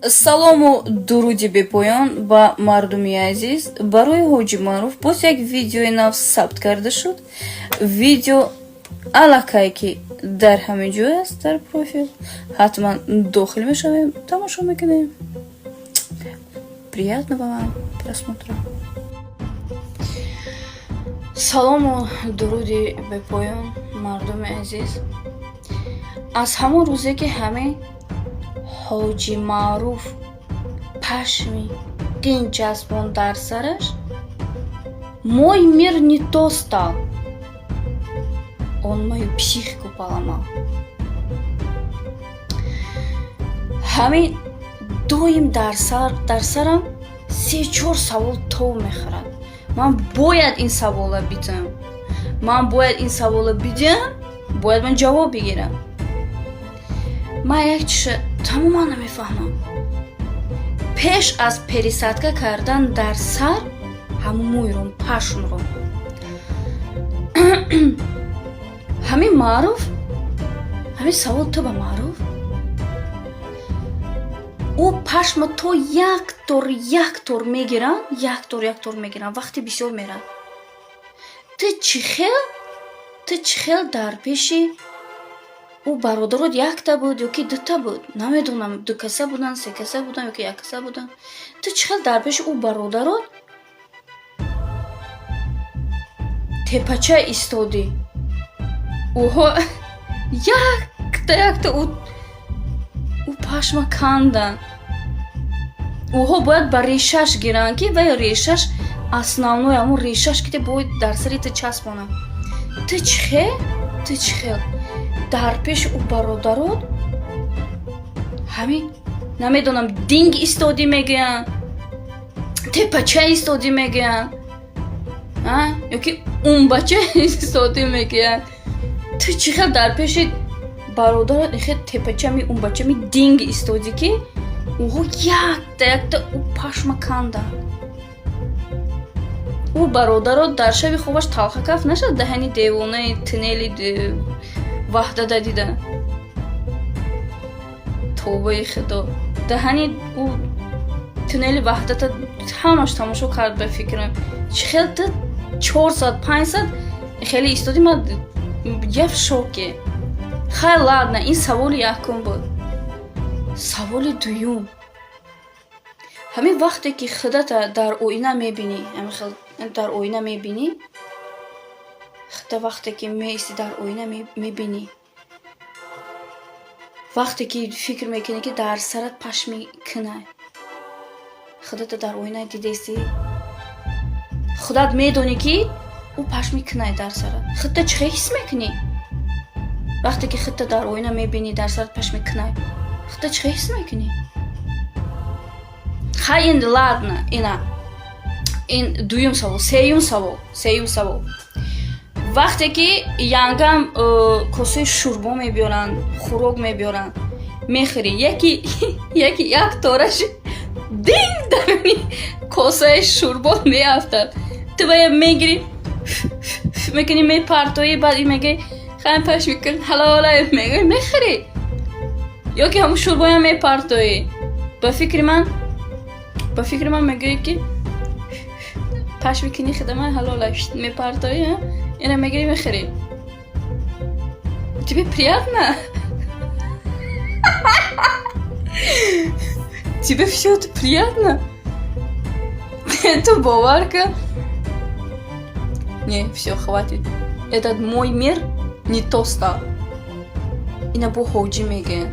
Салому дуруди бепоён ба мардуми азиз. Барои Ҳоҷи Маъруф боз як видеои нав сабт карда шуд. Видео аллакай ки дар ҳамин ҷой аст, дар профил. Ҳатман дохил мешавем, тамошо мекунем. Приятного вам просмотра. Салому дуруди бепоён, мардуми азиз. Аз ҳамон рӯзе ки ҳамин Ҳоҷи Маъруф пашми қин часпонд дар сараш, мой мир не то стал. Он мою психику поломал. Ҳамин доим дар сарам се-чор савол тов мехӯрад. Ман бояд ин савола бидиҳам. Ман бояд ин савола бидиҳам, бояд ман ҷавоб бигирам. Ман як чиша тамоман намефаҳмам. Пеш аз пересадка кардан дар сар ҳамун мӯйро, пашмро, ҳамин Маъруф, ҳамин савол ту ба Маъруф, ӯ пашма то як тор як тор мегиранд, як тор як тор мегиранд, вақти бисёр мерад. Ту чӣ хел дар пеши ӯ бародарот якта буд ё ки дута буд, намедонам, дукаса буданд, секаса буданд ё ки яккаса буданд, ту чӣ хел дар пеши ӯ бародарот тепача истодӣ? Ӯҳо якта якта ӯ пашма канданд. Ӯҳо бояд ба решаш гиранд, ки вай решаш основной, ҳамун решаш ки бояд дар сари ту часпонанд. Ту чӣ хел дар пеши ӯ бародарот ҳамин, намедонам, динг истодӣ мегӯянд, тепача истодӣ мегӯянд ё ки умбача истодӣ мегӯянд? Ту чӣ хел дар пеши бародарот ихел тепачами, умбачами, динг истодӣ, ки ӯҳо якта якта ӯ пашма канданд? Ӯ бародарот дар шаби хобаш талхакаф нашад, даҳани девонаи туннели Ваҳдата дида? Тобаи Худо, даҳани ӯ туннели Ваҳдата ҳамаш тамошо кард. Ба фикрам, чӣ хел ту 4 соат, 5 соат хеле истодӣ? Ман я в шоке. Хай, ладно, ин саволи якум буд. Саволи дуюм: ҳамин вақте ки худата дар оина мебинӣ, дар оина мебинӣ худа, вақте ки меистӣ, дар оина мебинӣ, вақте ки фикр мекунӣ, ки дар сарат пашми кунай, худата дар оина дидаистӣ, худат медонӣ, ки ӯ пашми кунай дар сарат, худта чӣ хел ҳис мекунӣ? Вақте ки худта дар оина мебинӣ, дар сарат пашми кунай, худта чӣ хел ҳис мекунӣ? Хай, ин ладно, ина ин дуюм савол. Сеюм савол: вақте ки янгам косаи шӯрбо мебиёранд, хӯрок мебиёранд, мехӯрӣ, яки як тораш динг даруни косаи шӯрбо меафтад, ту бая мегирӣ, мекунӣ, мепартоӣ, баъд ин мегӯӣ: «Хай, пашми кун ҳалолай», мегӯӣ, мехӯрӣ ё ки ҳамун шӯрбоям мепартоӣ? Ба фикри ман мегӯӣ, ки пашми кини хидамай ҳалолай, мепартоӣ, ина мегирӣ, мехӯрӣ. Тебе приятно? Тебе всё это приятно? Ту бовар кун. Не, всё, хватит. Этот мой мир не то стал. Ина бо Ҳоҷӣ мегӯянд.